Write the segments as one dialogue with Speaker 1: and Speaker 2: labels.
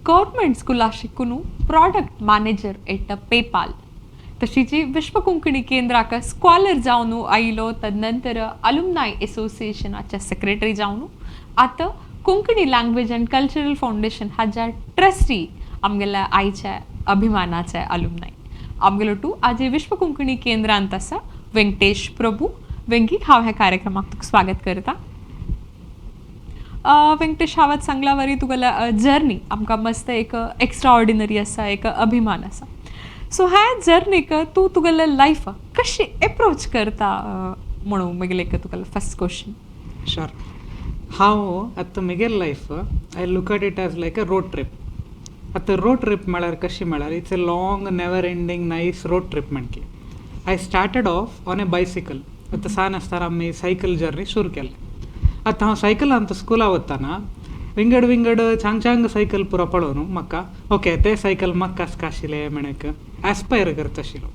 Speaker 1: Government स्कुला शिकून product manager eight PayPal, तशीची विश्व Konkani केंद्राक scholar जावन आयलो. तदनंतर अलुमनाय एसोसिएशनाच्या सेक्रेटरी जावन आतां Konkani language and cultural foundation हाज्या ट्रस्टी. आमगेल्या आयच्या अभिमानाचे अलुमनाय आमगेलो टू आज विश्व कोंकणी केंद्रांत आसा व्यंकटेश प्रभू. वेंकी, हांव ह्या कार्यक्रमाक तुका स्वागत करता. व्यंकटेश, हांवें सांगला वरी तुगेल्या जर्नी आमकां मस्त एक एक्स्ट्रा ऑर्डिनरी आसा, एक अभिमान आसा. सो ह्या जर्नीक तूं तुगेले लायफ कशी एप्रोच करता म्हणून म्हगेलें एक तुगेलें फर्स्ट क्वेश्चन.
Speaker 2: शुअर. हांव आतां म्हगेल life, I look at it as like a road trip. आतां रोड ट्रीप म्हळ्यार कशी म्हळ्यार, it's a long, never ending, nice road trip म्हणकी. I started off on a bicycle. आतां सान आसतना आमी सायकल जर्नी सुरू केलें. आतां हांव सायकलान स्कुला वतना विंगड विंगड चांग चांग सायकल पुरो पळोवन म्हाका, ओके, ते सायकल म्हाका आसका आशिल्ले म्हणून एस्पायर करता आशिल्लो.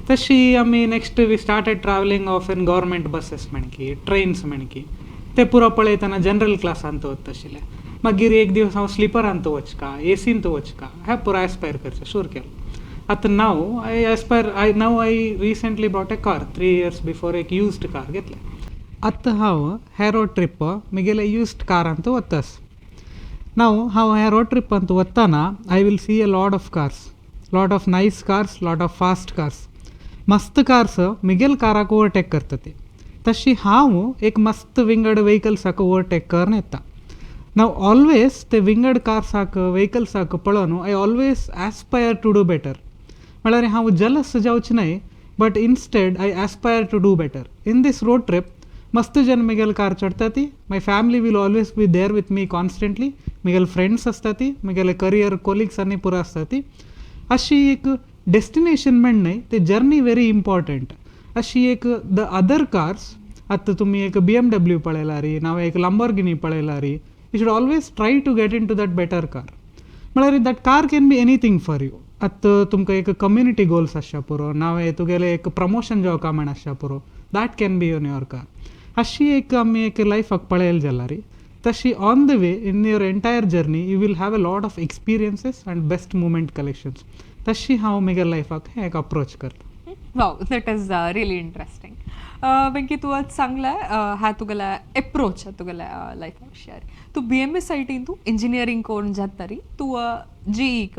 Speaker 2: तशी आमी next we started travelling off in government buses म्हणकी, trains म्हणकी. ते पुरो पळयतना जनरल क्लासांत वता आशिल्ले. मागीर एक दीस हांव स्लिपरांत वचका, एसींत वचका, हें पुरो एस्पायर करचें सुरू केलें. आतां now I aspire, I now I recently bought a car 3 years before. एक युज्ड कार घेतलें. आतां हांव हे रोड ट्रीप म्हगेले युज्ड कारांत वतास. नाव हांव ह्या रोड ट्रिपांत वतना I will see a lot of cars, lot of nice cars, lot of fast cars. मस्त cars म्हगेल काराक overtake करता ती. तशी हांव एक मस्त विंगड वेहिकल्साक ओवरटेक करून येता. नाव ऑलवेज ते विंगड कार्साक, वेहिकल्साक पळोवन I always aspire to do better. म्हळ्यार हांव जलस जावचें न्हय, but instead I aspire to do better in this road trip. मस्त जन म्हगेल कार चडटा ती, my family will always be there with me constantly. म्हगेले फ्रेंड्स आसता ती, म्हगेले करियर कोलिग्स आनी पुरो आसता ती. अशी एक डेस्टिनेशन म्हण न्हय, ते जर्नी व्हेरी इम्पॉर्टंट. अशी एक the other cars, आतां तुमी एक बीएमडब्ल्यू पळयला री, नाव एक लंबोर्गिनी पळयला री, you should always try to get into that better car. म्हळ्यार that car can be anything for you. आतां तुमकां एक कम्युनिटी गोल्स आसच्या पुरो, नाव तुगेलें एक प्रमोशन जावका म्हण आसच्या पुरो, that can be on your car. अशी एक आमी एक लायफाक पळयलें जाल्यार, तशी on the way, in your entire journey, you will have a lot of experiences and best moment collections. तशी हांव म्हगेल्या लायफाक हें एक अप्रोच करता.
Speaker 1: Wow, that is really interesting. Venky, तूं आज सांगलें हा तुगेल्या एप्रोच तुगेल्या लायफा विशयार. तूं बीएमएस आयटीन तूं इंजिनियरींग करून जाता री, तूं जीईक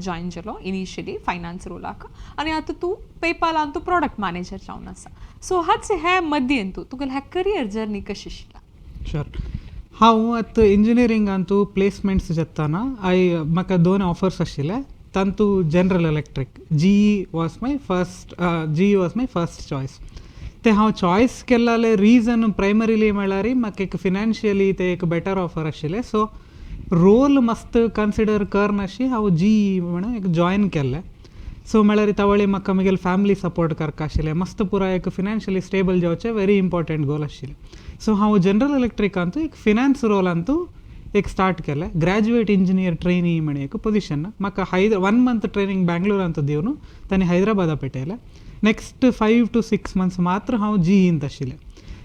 Speaker 1: जॉयन जालो इनिशियली फायनान्स रोलाक आनी आतां तूं पेपालान तूं प्रॉडक्ट मॅनेजर जावन आसा. सो हाच हे मदीं तूं तुगेलें ह्या करियर जर्नी कशी आशिल्ला?
Speaker 2: शुअर. हांव आतां इंजिनियरिंगान तूं प्लेसमेंट्स जाताना I म्हाका दोन ऑफर्स आशिल्ले. तांतू general electric, GE was my first, GE was my first choice. ते हांव चॉयस केल्ले रिजन प्रायमरीली म्हळ्यार म्हाका एक फिनान्शियली ते एक बेटर ऑफर आशिल्लें. सो रोल मस्त कन्सिडर करनाशी हांव जीई म्हणून एक जॉयन केल्लें. सो म्हळ्यार तवळी म्हाका म्हगेले फॅमिली सपोर्ट करपा आशिल्लें. मस्त पुराय एक फिनान्शियली स्टेबल जावचें व्हेरी इम्पॉर्टंट गोल आशिल्लें. सो हांव जनरल इलेक्ट्रिकांतू एक फिनान्स रोलांतू एक स्टार्ट केलें. ग्रॅज्युएट इंजिनियर ट्रेनी म्हण एक पोजिशन. म्हाका वन मंथ ट्रेनींग बँगलोरांत दिवन तांणी हैदराबादा पेटयलें. Next 5 to 6 months मात्र हांव जीईंत आशिल्लें.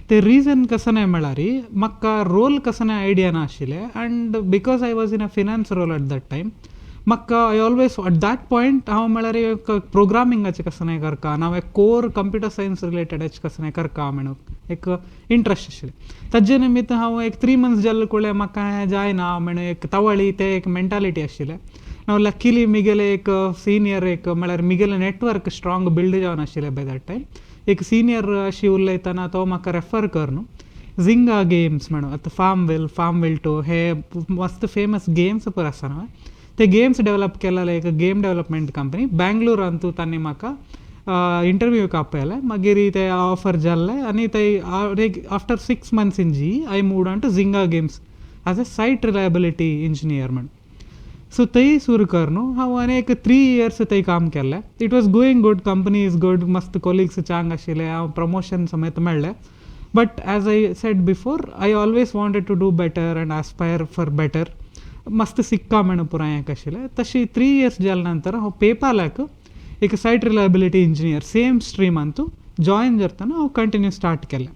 Speaker 2: ते रिजन कसो म्हळ्यार म्हाका रोल कसो आयडिया नाशिल्लें and because I was in a finance role at that time, म्हाका I always at that point हांव म्हळ्यार एक प्रोग्रामिंगाचें कसो करका ना कोर कंप्युटर सायन्स रिलेटेड कसो करका म्हणून एक इंट्रस्ट आशिल्लें. ताजे निमित्त हांव एक 3 मंथ्स जाल्ले कुळे म्हाका हें जायना म्हणून एक तवळी ते एक मेंटालिटी आशिल्लें. नाव लकीली मिगेले एक सिनियर, एक म्हळ्यार मिगेले नेटवर्क स्ट्रॉंग बिल्ड जावन आशिल्लें बाय that time. एक सिनियर अशी उलयतना तो म्हाका रेफर कर झिंगा गेम्स म्हणून. आतां फार्म फार्म टू हे मस्त फेमस गेम्स पळय आसा न्हय, ते गेम्स डेवलप केलेले एक गेम डेवलपमेंट कंपनी बँगलोरांतू. तांणी म्हाका इंटरव्यूक आपयलें. मागीर ते ऑफर जाल्लें आनी ते after 6 months in GE, I moved on to Zynga Games as a site reliability engineer म्हण. सो थंय सुरू कर न्हू हांव आनी एक 3 इयर्स थंय काम केल्लें. It was going good, company is good, मस्त कोलिग्स चांग आशिल्ले. हांव प्रमोशन समेत मेळ्ळें, but as I said before, I always wanted to do better and aspire for better. मस्त सिक्का म्हण पुराय हें आशिल्लें. तशी 3 इयर्स जाले नंतर हांव पेपालाक एक सायट रिलायबिलिटी इंजिनियर, सेम स्ट्रीमान तूं जॉयन जातना हांव कंटिन्यू स्टार्ट केलें.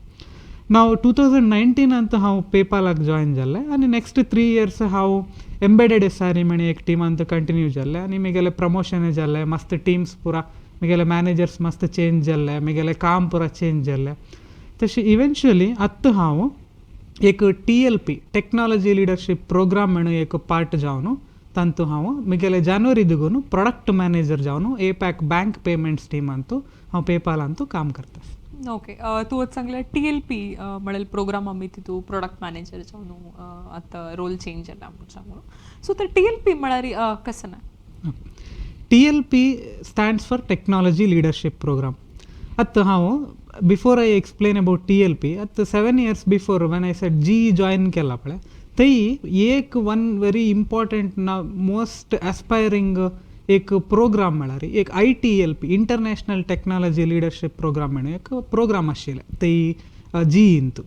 Speaker 2: नाव 2019 अंत हांव पेपालाक जॉयन जाल्लें आनी नेक्स्ट 3 इयर्स हांव एम्बेडेड एसआरई म्हणी एक टिमांत कंटिन्यू जाल्लें आनी म्हगेलें प्रमोशन जालें, मस्त टिम्स पुरा म्हगेले मॅनेजर्स मस्त चेंज जाल्ले, म्हगेलें काम पुरा चेंज जाल्लें. तशें इवेंच्युअली आतां हांव एक TLP technology leadership programme म्हणून एक पार्ट जावन तांतू हांव म्हगेले जानेवारी दिगून प्रोडक्ट मॅनेजर जावन एपॅक बँक पेमेंट्स टिमांतू हांव पेपालांतू काम करता.
Speaker 1: ओके, तूं सांगलें TLP म्हणल्यार प्रोग्राम आमी तितू प्रोडक्ट मॅनेजर जावन आतां रोल चेंज जाला म्हणून सांगू. सो तर TLP म्हळ्यार कसं ना?
Speaker 2: TLP stands for technology leadership programme. आतां हांव before I explain about TLP, आतां 7 years before when I said GE join केला पळय, थंय एक वन वेरी इम्पॉर्टंट ना मोस्ट एस्पायरींग एक प्रोग्राम म्हळ्यार एक ITLP international technology leadership programme म्हणून एक प्रोग्राम आशिल्लें थंय जीईंतू.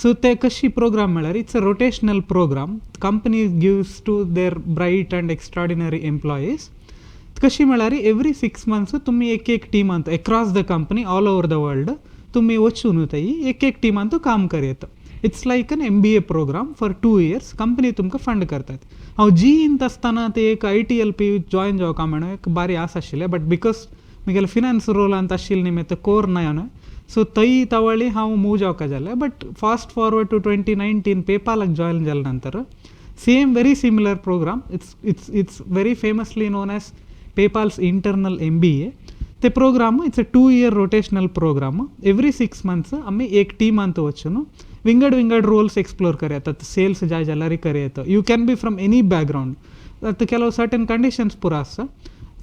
Speaker 2: सो ते कशी प्रोग्राम म्हळ्यार it's a rotational programme company gives to their bright and extraordinary employees. कशी म्हळ्यार एवरी 6 मंथ्स तुमी एक एक टिमांत across the company all over the world तुमी वचून थंय एक एक टिमांत काम करयता. It's like an MBA programme for 2 years company तुमकां फंड करतात. हांव जीईंत आसतना ते एक ITLP join जावका म्हणून एक बारी आस आशिल्लें, बट because म्हगेले फिनान्स रोलांत आशिल्लें निमित्त कोर ना न्हय, सो थंय तवळी हांव मूव जावका जालें. बट फास्ट फॉरवर्ड टू 2019 पेपालाक जॉयन जाले नंतर same very similar programme, it's it's it's very famously known as PayPal's internal MBA. ते programme it's a 2 year rotational programme. Every 6 months आमी एक टिमांत वचून विंगड विंगड रोल्स एक्सप्लोर करतात. सेल्स जाय जाल्यार करयता, you can be from any background. आतां ಕೆಲವು सर्टन कंडिशन्स पुरा आसा,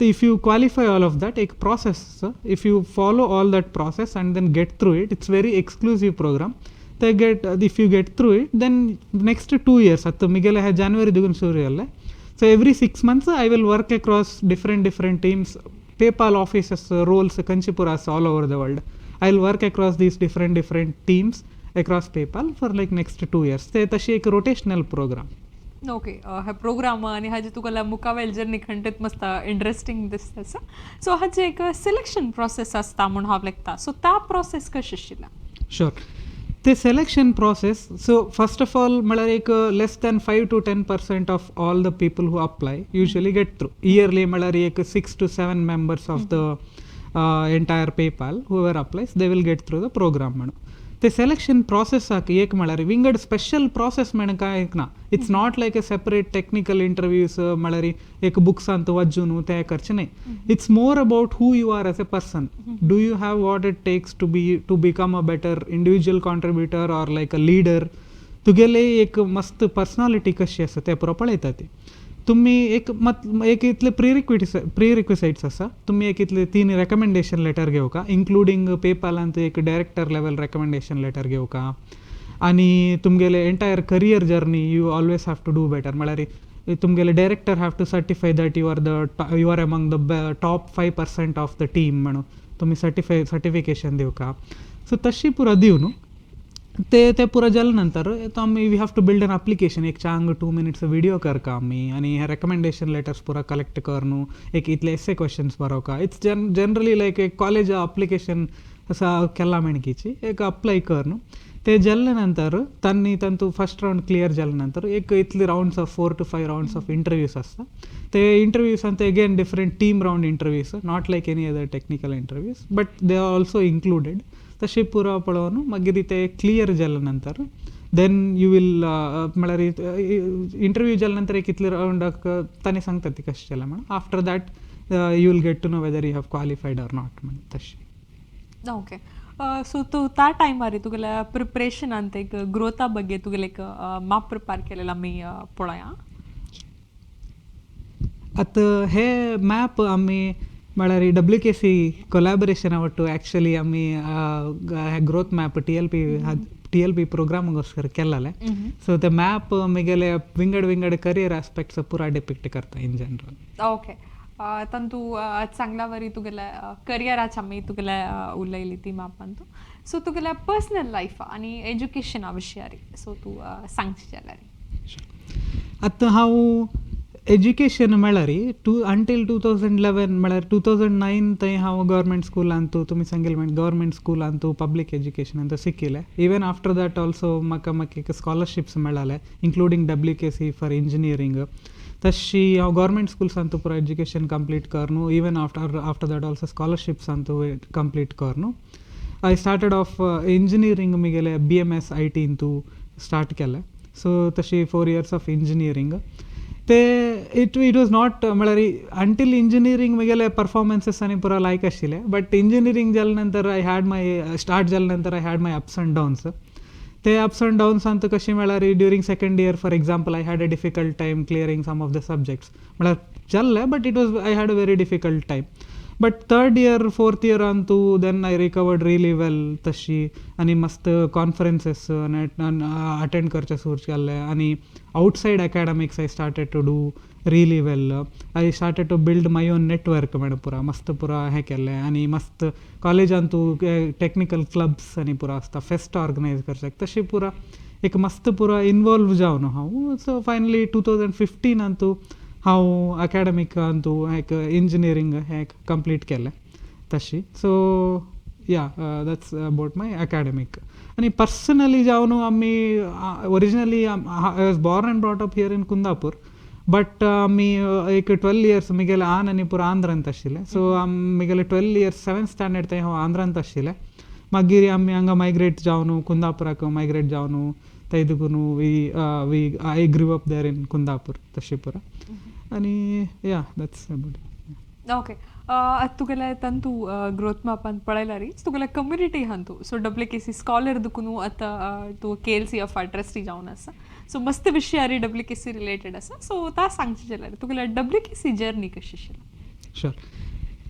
Speaker 2: if you qualify all of that एक प्रोसेस आसा, if you follow all that process and then get through it, it's very exclusive programme. ते get if you get through it then next 2 years आतां म्हगेलें हें जानेवारी दिगून सुरू जालें. So every 6 months I will work across different different teams, PayPal offices roles खंयचे पुरा आसा all over the world. I will work across these different different teams across PayPal for like next 2 years. ते तशी एक rotational programme.
Speaker 1: Okay, हे programme आनी हाजे तुका मुखावेल जर्नी खंडीत मस्त इंट्रस्टींग दिसता आसा. सो हाजे एक सिलेक्शन प्रोसेस आसता म्हूण हांव लेखता, सो त्या प्रोसेस कशी आशिल्ला?
Speaker 2: शुअर, ते selection process, so first of all म्हळ्यार एक less than 5 to 10% of all the people who apply usually get through. Yearly म्हळ्यार एक 6 to 7 members of the entire PayPal whoever applies they will get through the programme म्हणून. ते selection प्रोसेसाक एक म्हळ्यार विंगड special process म्हण कांय एक ना. It's not like a separate technical interviews म्हळ्यार एक बुक्सांत वाचून तें करचें न्हय. It's more about who you are as a person. Do you have what it takes to be to become a better individual contributor or like a leader. तुगेले एक मस्त personality कशी आसा तें पुरो पळयता ती. तुमी एक मत एक इतले प्रिरिक्विसायट्स आसा, तुमी एक इतले 3 रेकमेंडेशन लेटर घेवका, इन्क्लुडींग पेपालांत एक डायरेक्टर लेवल रेकमेंडेशन लेटर घेवका, आनी तुमगेले entire career journey you always have to do better. म्हळ्यार तुमगेले director have to certify that you are the you are among the top 5% of the team म्हणून तुमी certification दिवका. So तशी पुरो दिवन ते ते पुरो जाले नंतर आमी we have to build an application. एक चांग 2 मिनिट्स व्हिडिओ करका आमी आनी हे रेकमेंडेशन लेटर्स पुरा कलेक्ट कर न्हू, एक इतले एसे क्वेश्चन्स बरोवका. It's generally लायक एक कॉलेज अप्लिकेशन असा केला म्हणकीची एक अप्लाय कर न्हू. ते जाले नंतर तांणी तांतू फर्स्ट रावंड क्लियर जाले नंतर एक इतली rounds of 4 to 5 rounds of interviews आसता. ते interviews again different team round interviews, not like any other technical interviews, but they are also included. तशें पुरो पळोवन मागीर ते क्लियर जाले नंतर then you will म्हळ्यार इंटरव्यू जाले नंतर एक इतले रावंडाक तांणी सांगता ती कशें जालें म्हणून. After that you will get to know whether you have qualified or not म्हणून तशें.
Speaker 1: ओके, सो तूं त्या टायमार तुगेल्या प्रिपरेशनांत एक ग्रोथा ಬಗ್ಗೆ तुगेले एक माप प्रिपेर केलेला आमी पळोवया.
Speaker 2: आतां हे मॅप आमी म्हळ्यार WKC collaboration ಒಟ್ಟು ಆ್ಯಕ್ಚುಲಿ आमी growth map TLP प्रोग्रामಗೋಸ್ಕರ केल्लेले. सो ते मॅप मिगेले विंगड विंगड करियर आस्पेक्ट्स पुरा डिपिक्ट करता इन जनरल.
Speaker 1: ओके, तांतू चांगला वरी तुगेल्या करियराच आमी तुगेल्या उलयली ती मापान तूं. सो तुगेल्या पर्सनल लायफ आनी एज्युकेशना विशयारी सो तूं सांगची जाल्यार.
Speaker 2: आतां हांव एज्युकेशन म्हळ्यार टू अंटील 2011, म्हळ्यार 2009 थंय हांव गव्हर्मेंट स्कुलांतू, तुमी सांगिल्लें म्हण, गव्हर्मेंट स्कुलांतू पब्लीक एज्युकेशनांतू शिकिलें. इवन आफ्टर that also म्हाका एक स्कॉलरशिप्स मेळाले, including WKC for engineering. तशी हांव गव्हर्मेंट स्कुल्सांतू पुरो एज्युकेशन कंप्लीट करनु, even after that also स्कॉलरशिप्सांतू complete करनु, I started off engineering मिगेले BMS आयटींतू स्टार्ट केलें. सो तशी 4 इयर्स ऑफ इंजिनियरींग ते it was not, म्हळ्यार अंटील इंजिनियरींग मिगेले परफॉर्मन्सीस आनी पुरो लायक आशिल्ले, बट इंजिनियरींग जाले नंतर I had my start जाले नंतर I had my ups and downs. ते अप्स अँड डाउन्सांत कशें म्हळ्यार, during second year, for example, I had a difficult time clearing some of the subjects. म्हळ्यार जाल्लें, but it was I had a very difficult time. But third year, fourth year Antu then I recovered really well. तशी आनी मस्त कॉन्फरन्सीस attend करचे सुरू केल्ले आनी outside academics I started to do really well. I started to build my own network. Madam पुरा मस्त पुरा हें केल्लें आनी मस्त कॉलेजांतू टॅक्निकल क्लब्स आनी पुरा आसता, फेस्ट ऑर्गनायज करच्याक, तशें पुरा एक मस्त पुरा इनवॉल्व जावन हांव. सो फायनली 2015 अंतू हांव अकॅडमिकांतू एक इंजिनियरींग हें कंप्लीट केलें तशी. So yeah, that's about my academic. आनी पर्सनली जावन आमी originally I was born and brought up here in Kundapur, but आमी एक 12 इयर्स मिगेले आन आनी पुरा आंध्रांत आशिल्ले. सो मिगेले 12 इयर्स, सेवन्थ स्टँडर्ड थंय हांव आंध्रांत आशिल्लें. मागीर आमी हांगा मायग्रेट जावन, कुंदापुराक मायग्रेट जावन, थंय देखून we I grew up there in Kundapur तशें पुरा. आनी या, that's about.
Speaker 1: Okay, आतां तुगेले तंतू ग्रोथ मापान पळयल्यार तुगेले कम्युनिटी हांतू, so W K C scholar दुकून आतां तूं केएलसीएफ ट्रस्टी जावन आसा. सो मस्त विशयारी डब्ल्यू के सी रिलेटेड आसा. सो ता सांगचें जाल्यार तुगेले डब्ल्यू के सी जर्नी कशी आशिल्ली?
Speaker 2: शुअर.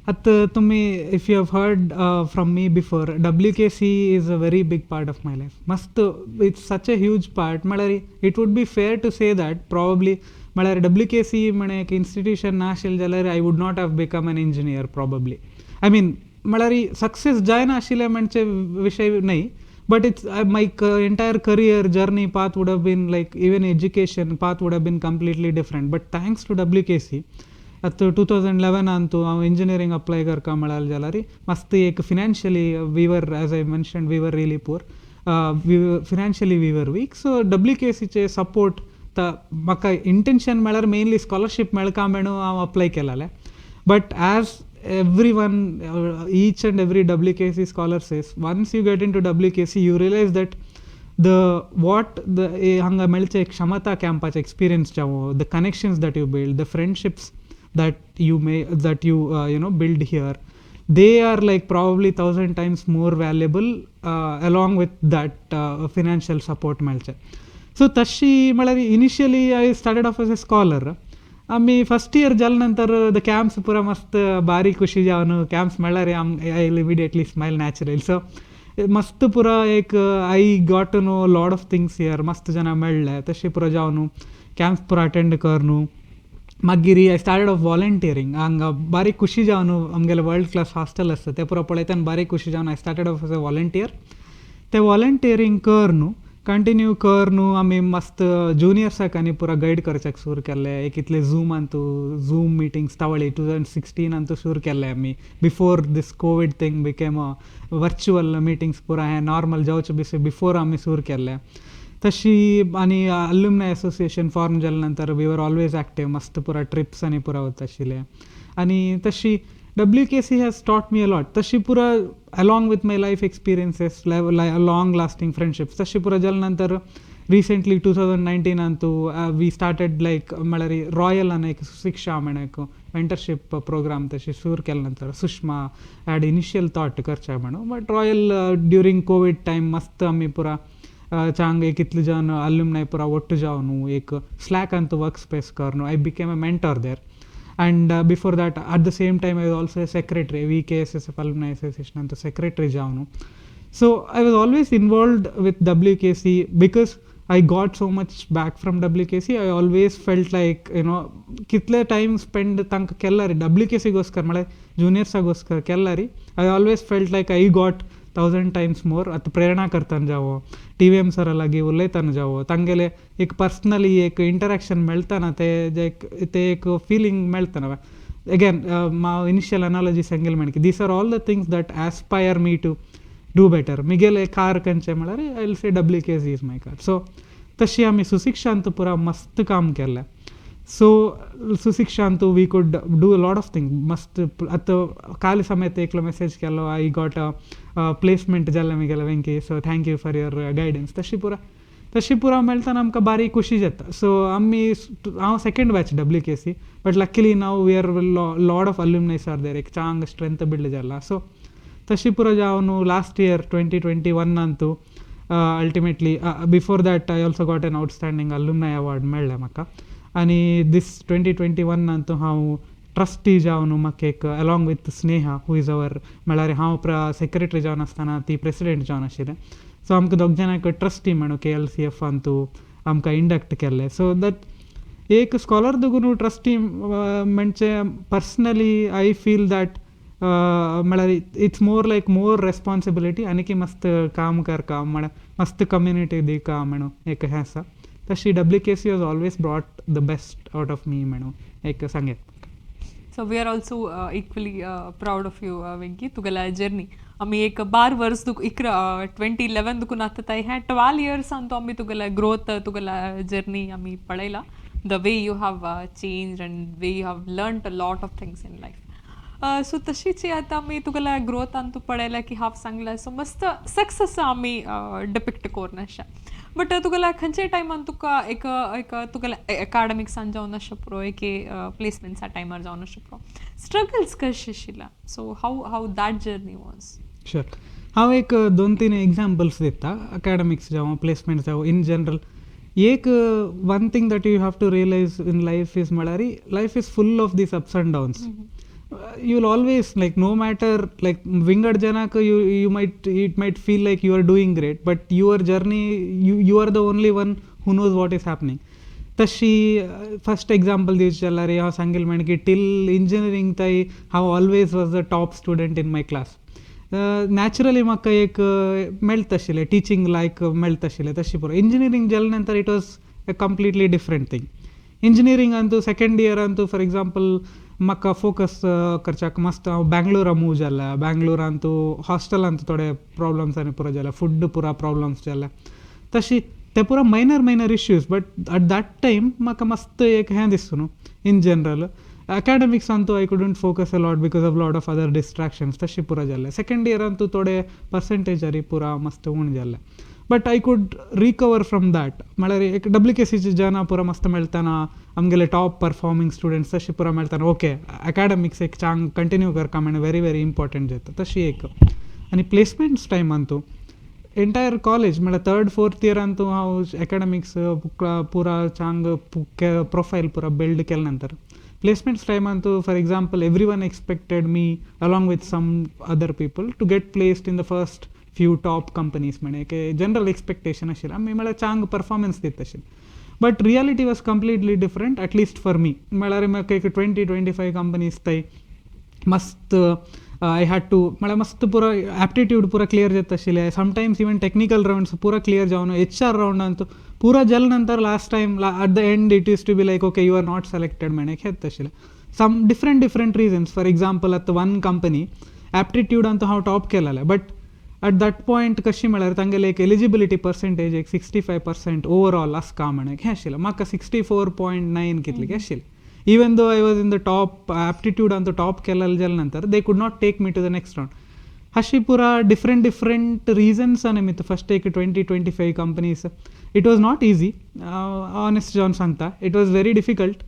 Speaker 2: आतां तुमी if you have heard from me before, WKC is a very big part of my life. मस्त, it's such a huge part. म्हळ्यार it would be fair to say that probably, म्हळ्यार W K C म्हणे एक institution नाशिल्लें जाल्यार I would not have become an engineer probably. I mean, म्हळ्यार success जायनाशिल्लें म्हणचे विशय न्हय, but it's my entire career journey path would have been like, even education path would have been completely different. But thanks to WKC, आतां 2011 अंतू हांव engineering apply करता म्हळ्यार जाल्यार मस्त एक financially we were, as I mention, we were really poor, we financially we were weak. So W K सीचे support त म्हाका इंटेन्शन म्हळ्यार मेनली स्कॉलरशीप मेळका म्हणून हांव अप्लाय केलेलें. But as everyone, each and every WKC scholar says, once you get into WKC, you realize that the what the हांगा मेळचे क्षमता कॅम्पाचे एक्सपिरियन्स जावं, the connections that you build, the friendships that you you know build here, they are like probably thousand times more valuable along with that financial support मेळचे. So तशी म्हळ्यार initially I started off as a scholar. आमी first year जाले नंतर the camps पुरा मस्त बारीक खुशी जावन, कॅम्प्स म्हळ्यार I immediately smile naturally. So मस्त पुरा एक I got to know lot of things here. मस्त जाणां मेळ्ळे, तशें पुरो जावन कॅम्प्स पुरा अटेंड करनु, मागीर I started off volunteering. हांगा बारीक खुशी जावन, आमगेले वर्ल्ड क्लास हॉस्टेल आसता तें पुरो पळयता आनी बारीक खुशी जावन I started off as a volunteer. ते वॉलंटियरींग कर न्हू, कंटिन्यू कर न्हू, आमी मस्त जुनियर्साक आनी पुरा गायड करच्याक सुरू केल्ले. एक इतले झूमांतू झूम मिटींग्स तावळी 2016 अंतू सुरू केल्ले आमी, before this Covid thing became a virtual meetings पुरा हें नॉर्मल जावचे बिसे बिफोर आमी सुरू केल्ले तशी. आनी अल्युमनाय एसोसिएशन फॉर्म जाले नंतर we were always active. मस्त पुरा ट्रिप्स आनी पुरा वता आशिल्ले आनी तशी WKC has taught me a lot. तशी पुरा along with my life experiences, long lasting friendships, तशी पुरा जाले नंतर recently 2019 Antu we started like, म्हळ्यार रॉयल आनी एक शिक्षा म्हण एक मेंटरशीप प्रोग्राम तशी सुरू केले नंतर सुषमा हॅड इनिशियल थॉट करचे म्हणून. But royal during Covid time मस्त आमी पुरा चांग एक इतले जण अल्युमनाय पुरा ಒಟ್ಟು जावन एक स्लॅक अंतू वर्क स्पेस करनु, I became a mentor there. And before that, at the same time, I was also a secretary, VKSSF Alumni Association ಅಂತ secretary ಜಾವನು. So I was always involved with WKC because I got so much back from WKC. I always felt like कितले time spend तांकां केल्ला रे W K सीಗೋस्कर, म्हळ्यार जुनियर्सागोस्कर केल्ला रे, I always felt like I got thousand times more. आतां प्रेरणा करतना जावो, TVM सरा लागीं उलयतना जावो, तांगेले एक पर्सनली एक इंटरेक्शन मेळतना ते जे ते एक फिलींग मेळतना. अगेन हांव इनिशियल अनालॉजी सांगेल म्हणकी these are all the things that aspire me to do better. मिगेले कार खंयचें म्हळ्यार I will say WKC is my car. So तशी आमी सुशिक्षांत पुरा मस्त काम केल्लें. सो सुशिक्षांतू we could do a lot of thing मस्त. आतां काल समेत एकलो मेसेज केलो, I got a placement जालें मिगेलें वेंकी, so thank you for your guidance. तशी पुरा मेळतना आमकां बारीक खुशी जाता. सो आमी, हांव second batch WKC, but luckily now we are lot of alumnis are there. एक चांग स्ट्रेंथ बिल्ड जाला. सो तशी पुरो जावन last year 2021 Antu ultimately, before that I also got an outstanding alumni award मेळ्ळें म्हाका. आनी दीस 2021 अंतू हांव ट्रस्टी जावन म्हाका एक along with Sneha, who is our, म्हळ्यार हांव सेक्रेटरी जावन आसतना ती प्रेसिडेंट जावन आशिल्लें. सो आमकां दोग जाणांक ट्रस्टी म्हणून केएलसीएफ अंतू आमकां इंडक्ट केल्लें. सो that एक स्कॉलर दगून ट्रस्टी म्हणजे पर्सनली I feel that म्हळ्यार it's more like more responsibility आनीकी मस्त काम करका, म्हळ्यार मस्त कम्युनिटी दिका म्हणून एक हें आसा. तशी WKC has always brought the best out of me म्हणून एक सांगें.
Speaker 1: So we are also equally proud of you, Venky. तुगेल्या जर्नी आमी एक 12 वर्स तुक 11, 2011 दुकून आतां ताय हें 12 इयर्सान तो आमी तुगेल्या ग्रोथ, तुगेल्या जर्नी आमी पळयला, the way you have change and way you have learn a lot of things in life. So तशीच आतां आमी तुगेल्या ग्रोथान तूं पळयला की हांव सांगला, सो मस्त सक्सेस आमी डिपिक्ट करून अशें. बट तुगेल्या खंयच्या टायमान तुका एक तुगेल्या एकाडमिक्सान जावन अशें पुरो, एक प्लेसमेंट्सा टायमार जावन अशें पुरो, स्ट्रगल्स कशें आशिल्लें? So how that journey was?
Speaker 2: Sure, हांव एक दोन तीन एग्जाम्पल्स दिता, अकॅडमिक्स जावं, प्लेसमेंट जावं, इन जनरल. एक one thing that you have to realize in life is म्हळ्यार life is full of these ups and downs. You will always, like, no matter, like, विंगड जनाक you might, it might feel like you are doing great, but your journey, you are the only one who knows what is happening. तशी first example दिवचें जाल्यार हांव सांगेल म्हण की till engineering ताई हांव always was the top student in my class. Naturally म्हाका एक मेळत आशिल्लें, टिचींग लायक मेळत आशिल्लें. तशी पुरो इंजिनियरींग जाले नंतर it was a completely different thing. Engineering Antu second year Antu for example म्हाका फोकस करच्याक मस्त हांव बँगलोरा मूव जाला. बँगलोरांतू हॉस्टेलांत थोडे प्रॉब्लम्स आनी पुरो जाले, फूड पुरा प्रॉब्लम्स जाले. तशी ते पुरा minor minor issues, but at that time म्हाका मस्त एक हें दिसता न्हू. इन जनरल अकॅडमिक्सांतू I couldn't focus a lot because of lot of other distractions. तशी पुरा जालें. सेकेंड इयरांतू थोडे पर्संटेजारी पुरा मस्त उण जालें, but I could recover from that. म्हळ्यार एक डब्ल्यू के सीचे जना पुरा मस्त मेळतना, आमगेले टॉप परफॉर्मिंग स्टुडंट्स तशी पुरा मेळतना, ओके, अकॅडमिक्स एक चांग कंटिन्यू करका म्हण व्हेरी व्हेरी इम्पॉर्टंट जाता. तशी एक आनी प्लेसमेंट्स टायमान तूं एंटायर कॉलेज म्हळ्यार थर्ड फोर्थ इयरान तूं हांव एकाडमिक्स पुरा चांग प्रोफायल पुरा बिल्ड केले नंतर प्लेसमेंट्स टायमान तूं, for example, everyone expected me along with some other people to get placed in the first few top companies म्हणे एक जनरल एक्सपेक्टेशन आशिल्लें. आमी म्हळ्यार चांग परफॉर्मन्स दिता आशिल्ले, but reality was completely different, at least for me. म्हळ्यार म्हाका एक 20-25 कंपनीज थंय मस्त I had to, म्हळ्यार मस्त पुरो एप्टिट्यूड पुरा क्लियर जाता आशिल्लें. समटायम्स इवन टॅक्निकल रावंड्स पुरा क्लियर जावन एच आर रावंड पुरा जाले नंतर last time at the end it used to be like, okay, you are not selected म्हणे येता आशिल्लें. Some different different reasons. For example, आतां वन कंपनी एप्टिट्यूड अंतू हांव टॉप केलेलें, बट एट that point कशी म्हळ्यार तांगेले एक एलिजिबिलिटी पर्सेंटेज एक 65% ओवरऑल आसका म्हण हें आशिल्लें. म्हाका 64.9 कितलें आशिल्लें. Even though I was in the top, aptitude Antu top केलेले जाले नंतर they could not take me to the next round. अशी पुरा डिफरंट डिफरंट रिजन्स निमित्त फर्स्ट एक 20-25 companies. It was not easy, honest जावन सांगता, it was very difficult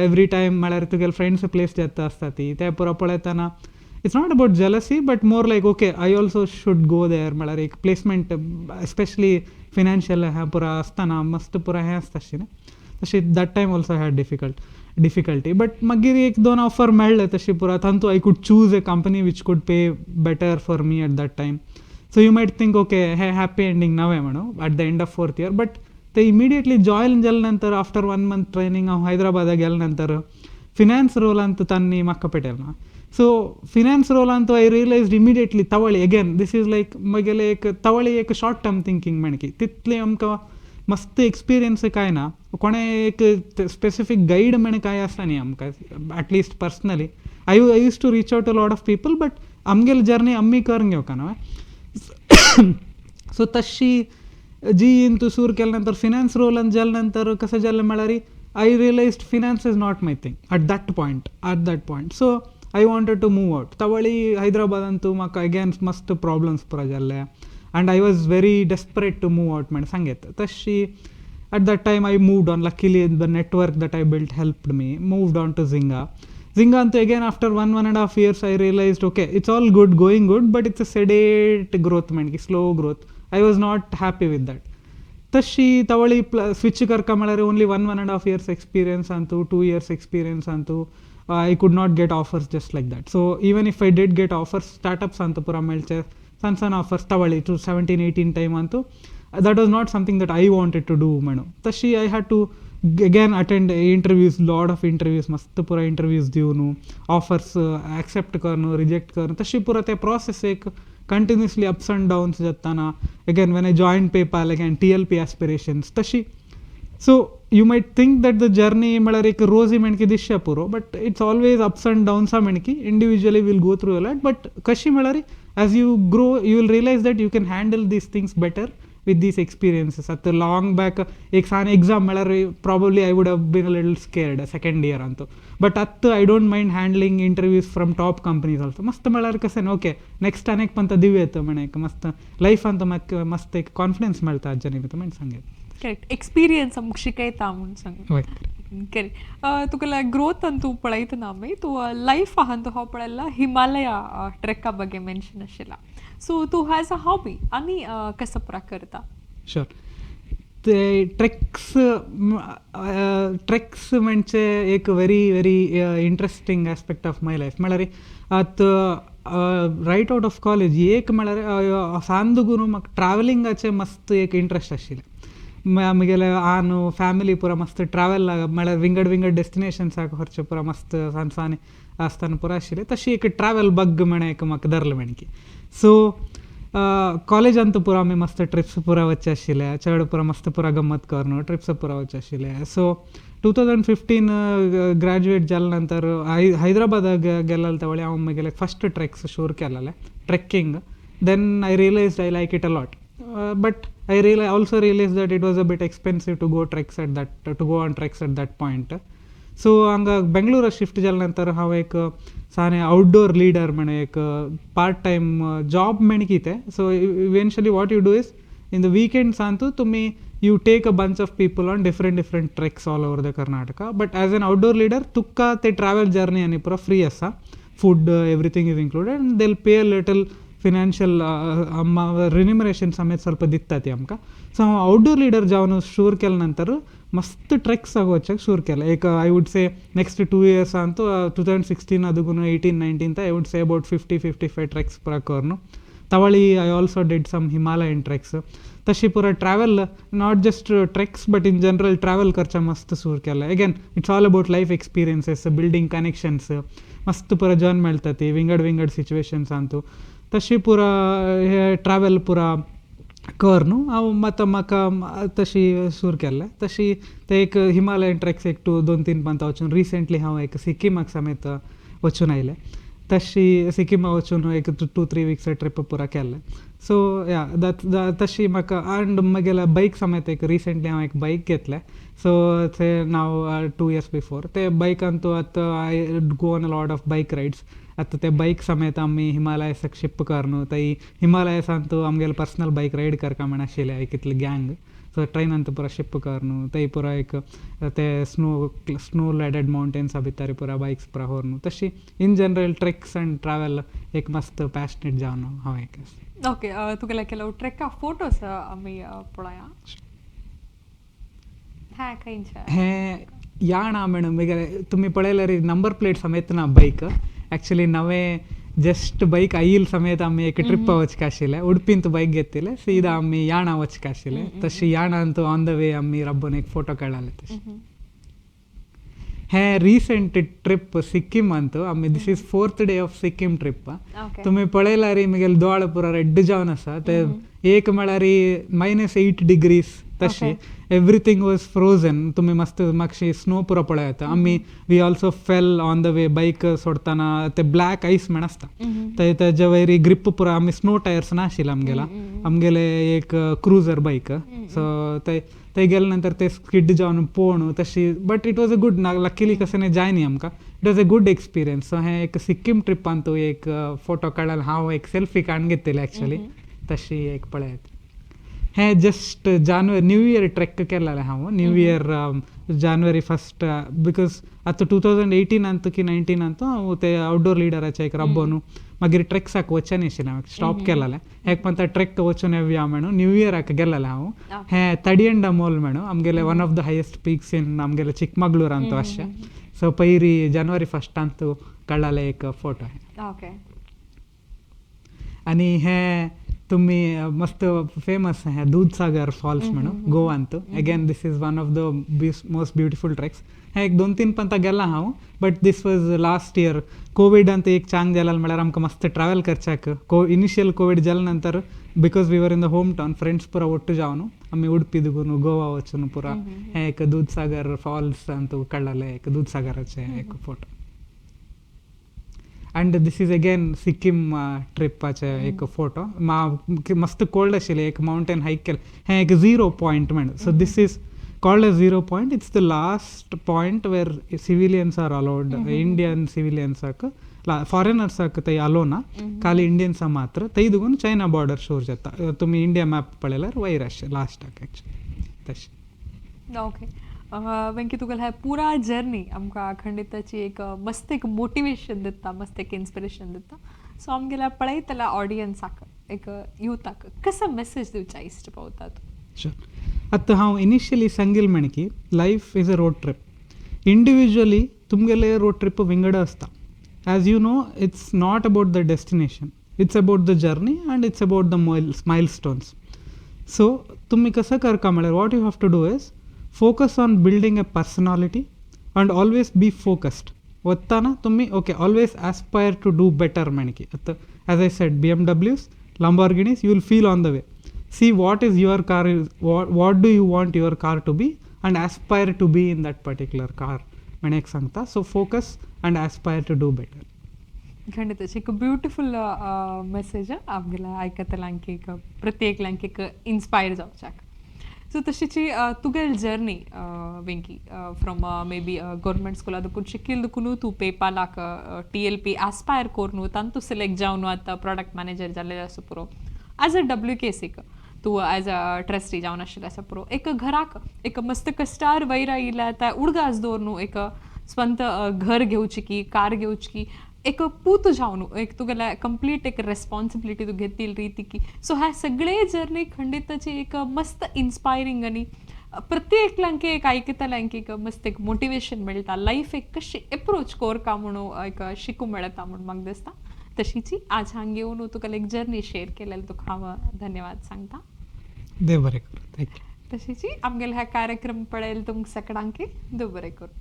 Speaker 2: every time. म्हळ्यार तुगेले फ्रेंड्स प्लेस जाता आसता ती ते पुरो पळयतना it's not about jealousy, but more like, okay, I also should go there. म्हळ्यार एक प्लेसमेंट एस्पेशली फिनान्शियल हें पुरा आसतना मस्त पुरा हें आसता अशें न्ही. तशें that time also had difficulty, but मागीर एक दोन ऑफर मेळ्ळे तशी पुरा तातूंत I could choose a company which could pay better for me at that time. So you might think, okay, hey happy ending नवें म्हणून at the end of fourth year, but ते इमिडिएटली जॉयन जाले नंतर after one month training हांव हैदराबादाक गेले नंतर finance रोलांत तांणी म्हाका पेटयलें ना. सो फिनान्स रोलान I realised immediately तवळी अगेन this is like म्हगेले एक तवळी एक शॉर्ट टर्म थिंकींग म्हणकी तितलें आमकां मस्त एक्सपिरियन्स काय ना, कोणें एक स्पेसिफीक गायड म्हण कांय आसा न्ही आमकां. At least personally I used to reach out a lot of people, but आमगेली जर्नी आमी करून घेवका ना. सो तशी जी तूं सुरू केले नंतर फिनान्स रोलान जाले नंतर कशें जालें म्हळ्यार I realised finance is not my thing at that point. So I wanted to move out. तवळी हैदराबादांतू म्हाका अगेन मस्त प्रॉब्लम्स पुरा जाल्ले and I was very desperate to move out म्हण सांगेत. तशी at that time I moved on. Luckily the network that I built helped me. Moved on to Zynga. Zynga antu again after 1.5 years I realized okay, it's all good, going good, but it's a sedate growth manki, slow growth. I was not happy with that. Tashi tavali switch karka malare only 1.5 years experience antu, 2 years experience antu, I could not get offers just like that. So even if I did get offers, startups antu pura melche san san offers tavali 2017-18 time antu, that was not something that I wanted to do manu. Tashi I had to again attend interviews, lot of interviews, मस्त पुरा interviews दिवन offers accept करनु reject करनु, तशी पुरा ते process एक continuously ups and downs जाताना. Again when I joined PayPal, again TLP aspirations तशी. So you might think that the journey म्हळ्यार एक रोजी म्हणकी दिसशे पुरो, but it's always ups and downs म्हणकी individually will go through a lot. But कशी म्हळ्यार as you grow you will realise that you can handle these things better with these experiences. आतां long back एक सान exam म्हळ्यार probably I would have been a little scared second year Antu, but आत्तां I don't mind handling interviews from top companies also. मस्त म्हळ्यार कशें okay next आनी एक पंत दिवयेत म्हण एक मस्त लायफ अंत म्हाका मस्त एक कॉन्फिडन्स मेळटा हाज्या निमित्त म्हण सांगेत.
Speaker 1: करेक्ट, एक्सपिरियन्स आमकां शिकयता म्हूण सांग.
Speaker 2: हय
Speaker 1: करेक्ट. तुका ग्रोथ अंतू पळयतना आमी तूं लायफ आहा तूं हांव पळयला हिमालया ट्रेका ಬಗ್ಗೆ ಮೆನ್ಷನ್ आशिल्ला. सो तूं एज अ हॉबी आनी कसो पुरा करता?
Speaker 2: शुअर. ते ट्रेक्स ट्रेक्स म्हणजे एक very very interesting aspect of my life. म्हळ्यार आतां रायट आवट ऑफ कॉलेज एक म्हळ्यार सांदगुरू म्हाका ट्रॅवलिंगाचें मस्त एक इंट्रस्ट आशिल्लें. म्हगेले आनु फॅमिली पुरा मस्त ट्रॅवल म्हळ्यार विंगड विंगड डेस्टिनेशन्साक व्हरचें पुरा मस्त सान सान आसतना पुरा आशिल्लें. तशी एक ट्रॅवल बग म्हण एक म्हाका धरलें म्हणकी. सो कॉलेजांत पुरा आमी मस्त ट्रिप्स पुरा वचचे आशिल्ले, चड पुरा मस्त पुरा गम्मत करून ट्रिप्स पुरा वचचे आशिल्ले. सो 2015 ग्रॅज्युएट जाले नंतर हैदराबादाक गेल्ले तवळे हांव म्हगेले फस्ट ट्रेक्स शूर केलेले trekking. Then I realised I like it a lot, but I also realized that it was a bit expensive to go treks at that to go on treks at that point. So हांगा बेंगलोरा shift जाले नंतर हांव एक Sane outdoor leader म्हण एक part time job म्हण कितें. So eventually what you do is in the weekends Antu तुमी you take a bunch of people on different different treks all over the Karnataka. But as an outdoor leader तुका ते travel journey आनी पुरा free आसा, food everything is included and they will pay a little financial remuneration समेत ಸ್ವಲ್ಪ दिता ती आमकां. सो हांव आउटडोर लीडर जावन शूर केले नंतर मस्त ट्रेक्स वचपाक शूर केलें. एक I would say next 2 years Antu 2016 ಅದಕ್ಕೂ 18-19 I would say about 50-55 treks ಪೂರ ಕರ್ನು. ತವಳಿ I also did some Himalayan treks. तशी पुरा travel not just treks but in general travel करचा मस्त सूर केला. Again it's all about life experiences, building connections, मस्त पुरा John मेळटा ती विंगड विंगड सिच्युएशन्स अंतू. तशी पुरा हे ट्रॅवल पुरा कर न्हू हांव आतां म्हाका तशी सूर केल्लें. तशी ते एक हिमालयन ट्रेक्स एक 2-3 पंता वचून रिसेंटली हांव एक सिक्किमाक समेत वचून आयलें. तशी सिक्किमा वचून एक 2-3 वीक्स ट्रिप पुरा केल्लें. सो या that तशी म्हाका आनी म्हगेल्या बायक समेत एक रिसेंटली हांव एक बायक घेतलें. सो ते नाव 2 इयर्स बिफोर ते बायकान तूं आतां I go on a lot of bike rides. आतां ते बायक समेत आमी हिमालयासाक शिप करून थंय हिमालयासांतू आमगेले पर्सनल बायक रायड करका म्हण आशिल्लें एक इतली गँग. सो ट्रेनान पुरा शिप करून थंय पुरा एक ते स्नो लॅडेड मावंटेन्सा भितर पुरा बायक्स पुरा व्हरून तशी in general treks and travel एक मस्त पॅशनेट जावन हांव एक.
Speaker 1: ओके, तुगेले ಕೆಲವು ट्रेका फोटोस आमी पळोवया. हा खंयचे
Speaker 2: हें याणा म्हण म्हगेले तुमी पळयल्यार नंबर प्लेट समेत ना बायक. ॲक्च्युली नवे जस्ट बायक आयिल समेत आमी एक ट्रिप वचका आशिल्ले, उडपींत बायक घेतिल्ले, सीधा आमी याणा वचका आशिल्ले. तशी याणांत ऑन the way आमी रब्बून एक फोटो काडले. तशी हे रिसेंट ट्रिप सिक्कीम अंतु आमी this is fourth day of Sikkim trip. तुमी पळयल्यार म्हगेले दोळे पुरा रेड जावन आसा. ते एक म्हळ्यार -8 डिग्रीज तशी, एवरीथींग वॉज फ्रोजन. तुमी मस्त मातशी स्नो पुरो पळयता. आमी we also fell on the way, bike सोडटना ते ब्लॅक आयस म्हण आसता ते तेजे वयर ग्रीप पुरा. आमी स्नो टायर्स नाशिल्ले आमगेला, आमगेले एक क्रुजर बायक, सो ते ते गेले नंतर ते स्किड जावन पोवन तशी. But it was a good, luckily कशें जाय न्ही आमकां, it was a good experience. So हें एक सिक्कीम ट्रिपान तूं एक फोटो काडला, हांव एक सेल्फी काडून घेतलेली एक्चुअली तशी एक पळयात. हें जस्ट जानेवारी न्यू इयर ट्रेक केलेलें हांव, न्यू इयर जानेवारी 1, because आतां 2018 अंतू की 19 अंतू हांव ते आवटडोर लिडराचे एक रब्बोन मागीर ट्रेक्साक वचन आशिल्लें, हांवें स्टॉप केलेलें. एक पंता ट्रेक वचून येवया म्हणून न्यू इयराक गेलेलें हांव. हें तडियंडमोल म्हणून आमगेले one of the highest peaks in आमगेले चिकमगळूर अंतू अशें. सो पयरी जानेवारी 1 अंतू काडलेलें एक फोटो हें. आनी हें तुम्ही मस्त फेमस आहे दूधसागर फॉल्स म्हणून गोवांत. Again this is one of the most beautiful treks. हे एक 2-3 पंता गेला हांव, but this was last year. Covid अंत एक चांग जालें म्हळ्यार आमकां मस्त ट्रॅवल करच्याक. इनिशियल कोवीड जाले नंतर because we were in the home town, friends पुरा ಒಟ್ಟು जावन आमी उडपी दुगून गोवा वचून पुरा हे एक दूधसागर फॉल्स अंत काडलेलें एक दूधसागराचें एक photo. And this is again Sikkim ट्रिपाचे एक फोटो. मस्त कोल्ड आशिल्लें, एक मावंटेन हायक केलें. हें एक झिरो पॉयंट म्हण, so this is called a zero point. It's the last point where civilians are allowed. Indian सिविलियन्साक, फॉरेनर्साक थंय अलो ना, खाली इंडियन्सा मात्र. थंय दुगून चायना बॉर्डर शोर जाता. तुमी इंडिया मॅप पळयल्यार वयर आशें लास्टाक एक्चुअली तशें.
Speaker 1: ओके वेंकी, तुगेले पुरा जर्नी आमकां खंडिताची एक मस्त एक मोटिवेशन दिता, मस्त एक इन्स्पिरेशन दिता. सो आमगेल्या पळयतल्या ऑडियन्साक, एक युथाक कसो मेसेज दिवचा इश्ट पावता तूं?
Speaker 2: शुअर. आतां हांव इनिशियली सांगील म्हण की life is a road trip. Individually तुमगेले रोड ट्रिप विंगड आसता. As you know, it's not about the destination, it's about the journey and it's about the milestones. So तुमी कसं करका म्हळ्यार what you have to do is focus on building a personality and always be focused. वतना तुम्ही okay always aspire to do better म्हण की आतां as I said, BMWs, Lamborghinis you will feel on the way. See what is your car, what do you want your car to be and aspire to be in that particular car म्हण एक सांगता. So focus and aspire to do better.
Speaker 1: खंडित एक beautiful message आमगेल्या आयकतल्यांक, एक प्रत्येकल्यांक एक inspire जावच्याक. So तशीची तुगेली journey Venky, from may be government स्कुला दुकून शिकील दुकून तूं पेपालाक TLP aspire करून तांतू सिलेक्ट जावन आतां प्रॉडक्ट मॅनेजर जाल्लें आसा पुरो, एज अ WKCक तूं एज अ ट्रस्टी जावन आशिल्लें आसा पुरो. एक घराक एक मस्त कश्टार वयर आयिल्ल्या त्या उडगास दवरून एक स्वंत घर घेवची की कार घेवची की एक पूत जावन एक तुगेल्या कंप्लीट एक रेस्पॉन्सिबिलिटी तूं घेतील रिती की. सो ह्या सगळे जर्नी खंडिताची एक मस्त इन्स्पायरींग आनी प्रत्येकल्यांक एक आयकतल्यांक एक मस्त एक मोटिवेशन मेळटा, लायफ एक कशी एप्रोच कोरका म्हणून एक शिकूं मेळटा म्हूण म्हाका दिसता. तशीची आज हांगा येवन तुका एक जर्नी शेअर केलेली तुका हांव धन्यवाद सांगता.
Speaker 2: देव बरें करूं, thank you.
Speaker 1: तशीची आमगेले ह्या कार्यक्रम पळयले तुमकां सगळ्यांक देव बरें करूं.